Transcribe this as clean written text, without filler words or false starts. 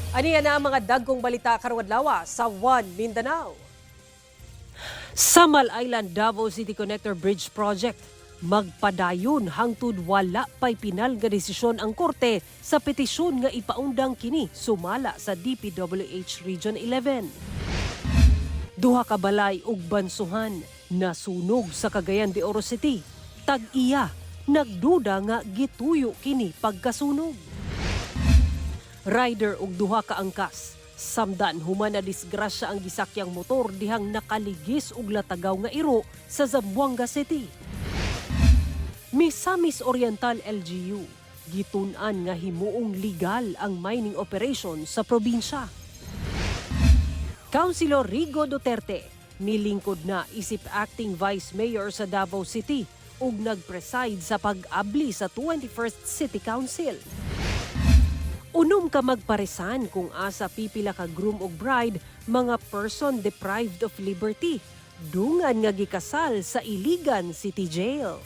Aniya na ang mga dagkong balita karong adlaw sa One Mindanao. Samal Island Davao City Connector Bridge Project magpadayon hangtod wala pay pinal nga desisyon ang korte sa petisyon nga ipaundang kini, sumala sa DPWH Region 11. Duha ka balay ug bansuhan nasunog sa Cagayan de Oro City. Tag-iya nagduda nga gituyo kini pagkasunog. Rider ug duha ka angkas samdan human na disgrasya ang gisakyang motor dihang nakaligis og latagaw nga iro sa Zamboanga City. Misamis Oriental LGU gitun-an nga himuong legal ang mining operation sa probinsya. Councilor Rigo Duterte nilingkod na isip acting vice mayor sa Davao City ug nag-preside sa pag-abli sa 21st City Council. 6 ka magparesan kung asa pipila ka groom ug bride mga person deprived of liberty. Dungan nga gikasal sa Iligan City Jail.